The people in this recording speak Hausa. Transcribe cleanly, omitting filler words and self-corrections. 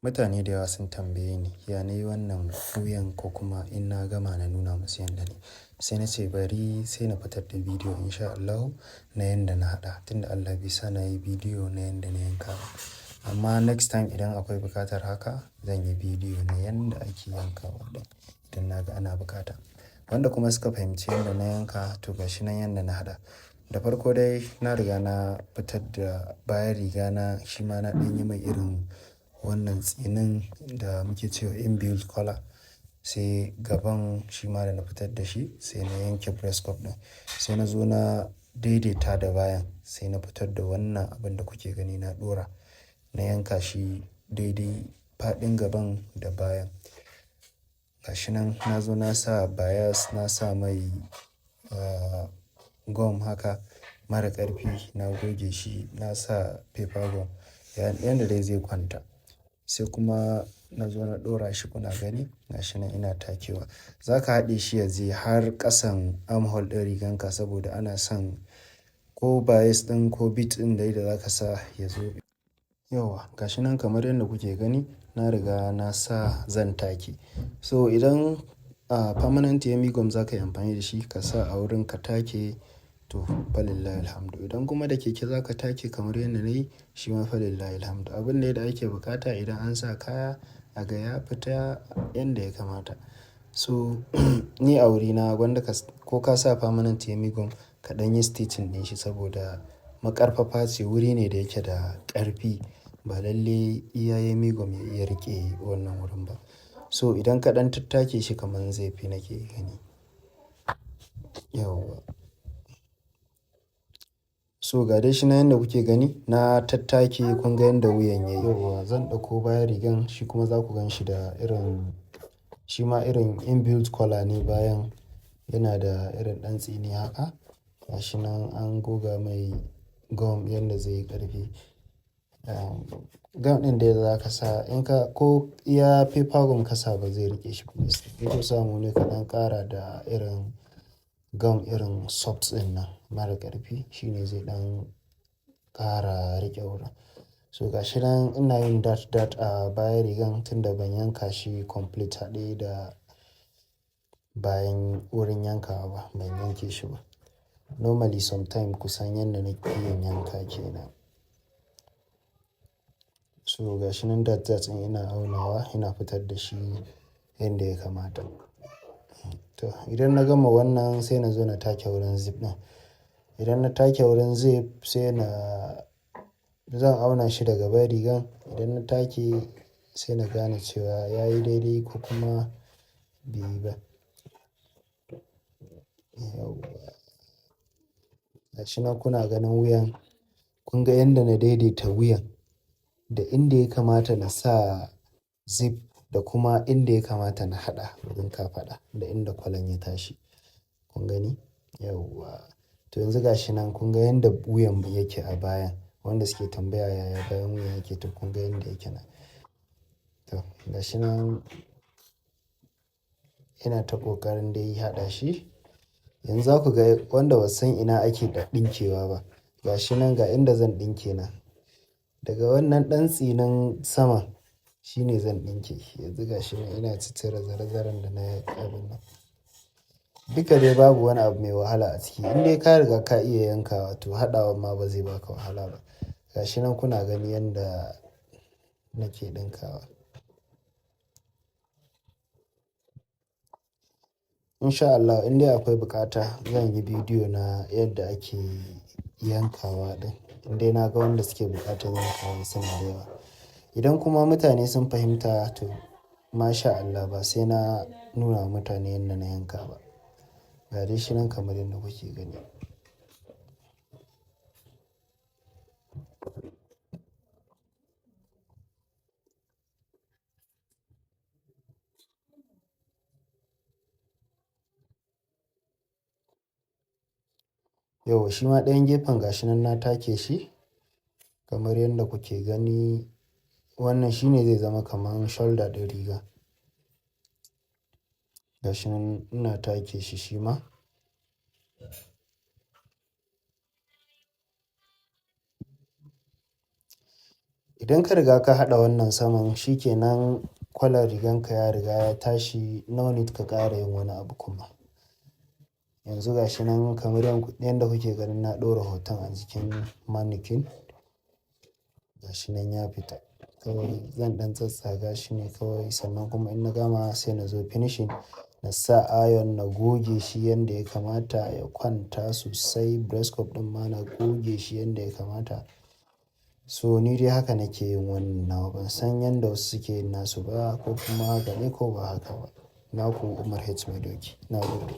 Mutane da yawa sun tambaye ni, ya nayi wannan wuyan ko kuma in na gama na nuna musu yanda ne. Sai na ce bari sai na fitar da bidiyo in sha Allahu na yanda na haɗa. Tunda Allah bai sa na yi bidiyo na yanda na yanka ba. Amma next time idan akwai buƙatar haka zan yi bidiyo na yanda ake yankawa ɗin idan na ga ana bukata. Wanda kuma suka fahimci yanda na yanka to ga shi nan yanda na haɗa. Da farko dai na riga na fitar da bayan riga na shi ma na ɗan yi mai irin wannan tsinin da muke cewa inbuilt collar. Sai gaban shi ma da na fitar da shi sai na yanke breast cup ɗin. Sai na zo na daidaita da bayan sai na fitar da wannan abin da kuke gani na ɗora. Na yanka shi daidai faɗin gaban da bayan. Ga shi nan na zo na sa bias, na sa mai, gum haka mara ƙarfi. Na goge shi, na sa paper gum yanda dai zai kwanta. Sai kuma na zo na ɗora shi kuna gani. Ga shi nan ina takewa. Za ka haɗe shi ya je har ƙasan armhole ɗin riganka saboda ana son ko bias ɗin ko bit ɗin dai da za ka sa ya zo. Yauwa ga shi nan kamar yadda kuke gani na riga na sa zan take. So idan, permanent yummy gum za ka yi amfani da shi ka sa a wurin ka take to falillahilhamdu. Idan kuma da keke za ka take kamar yadda na yi shi ma falillahilhamdu. Abun dai da ake bukata idan an sa kaya a ga ya fita yanda ya kamata. So ni a wurina gwanda ka ko ka sa permanent yummy gum ka ɗan yi stitching ɗin shi saboda maƙarfafa ce wuri ne da yake da ƙarfi. Ba lalle iya yummy gum ya iya riƙe wannan wurin ba. So idan ka ɗan tattake shi kamar zai fi nake gani. Yauwa. So ga dai shi nan yanda kuke gani na tattake kun ga yanda wuyan yayi. Yauwa zan ɗauko bayan rigan shi kuma za ku gan shi da irin shi ma irin inbuilt collar ne bayan yana da irin ɗan tsini haka. Ga shi nan an goga mai gum yanda zai yi ƙarfi. Gum ɗin dai da za ka sa in ka ko iya paper gum ka sa ba zai riƙe shi ba. In so samu ne ka ɗan ƙara da irin gum irin soft ɗin nan mara ƙarfi shine zai ɗan ƙara riƙe wurin. So ga shi nan ina yin dot dot a bayan rigan tunda ban yanka shi complete haɗe da bayan wurin yankawa ba ban yanke shi ba. Normally sometime kusan yanda nake yin yanka ke nan. So ga shi nan dot dot ɗin ina aunawa ina fitar da shi yanda ya kamata. To idan na gama wannan sai na zo na take wurin zip ɗin. Idan na take wurin zip sai na zan auna shi daga bayan rigan. Idan na take sai na gane cewa ya yi daidai ko kuma bai yi ba. Yauwa. Ga shi nan kuna ganin wuyan. Kun ga yanda na daidaita wuyan da inda ya kamata na sa zip da kuma inda ya kamata na haɗa wurin kafaɗa da inda kwalan ya tashi. Kun gani? Yauwa. To yanzu ga shi nan kun ga yanda wuyan yake a bayan. Wanda suke tambaya yaya bayan wuyan yake to kun ga yanda yake nan. To ga shi nan ina ta ƙoƙarin dai haɗa shi. Yanzu za ku ga wanda ba san ina ake ɗinkewa ba. Ga shi nan ga inda zan ɗinke nan. Daga wannan ɗan tsinin sama shine zan ɗinke. Yanzu ga shi nan ina ciccire zare-zaren da na yi abun nan. Duka dai babu wani abu mai wahala a ciki. In dai ka riga ka iya yankawa to haɗawan ma ba zai baka wahala ba. Ga shi nan kuna gani yanda nake ɗinkawa. In sha Allah in dai akwai bukata zan yi bidiyo na yadda ake yankawa ɗin. In dai na ga wanda suke buƙatar yankawa suna da yawa. Idan kuma mutane sun fahimta to masha Allah ba sai na nuna wa mutane yanda na yanka ba. Ga dai shi nan kamar yadda kuke gani. Yauwa shi ma ɗayan gefen ga shi nan na take shi kamar yadda kuke gani. Wannan shine zai zama kamar shoulder ɗin riga. Ga shi nan ina take shi shi ma. Idan ka riga ka haɗa wannan saman, shi kenan, kwalar riganka ya riga ya tashi, no need ka ƙara yin wani abu kuma. Yanzu ga shi nan kamar yadda kuke ganin na ɗora hoton a jikin mannequin. Ga shi nan ya fita. Kawai zan ɗan tsatstsaga shi ne kawai, sannan kuma in na gama sai na zo finishing, na sa iron na goge shi yanda ya kamata ya kwanta sosai. Breast cup ɗin ma na goge shi yanda ya kamata. So ni dai haka nake yin wannan nawa, ban san yanda wasu suke yin nasu ba, ko kuma haka ne ko ba haka ba. Naku Umar H Maidoki. Na gode.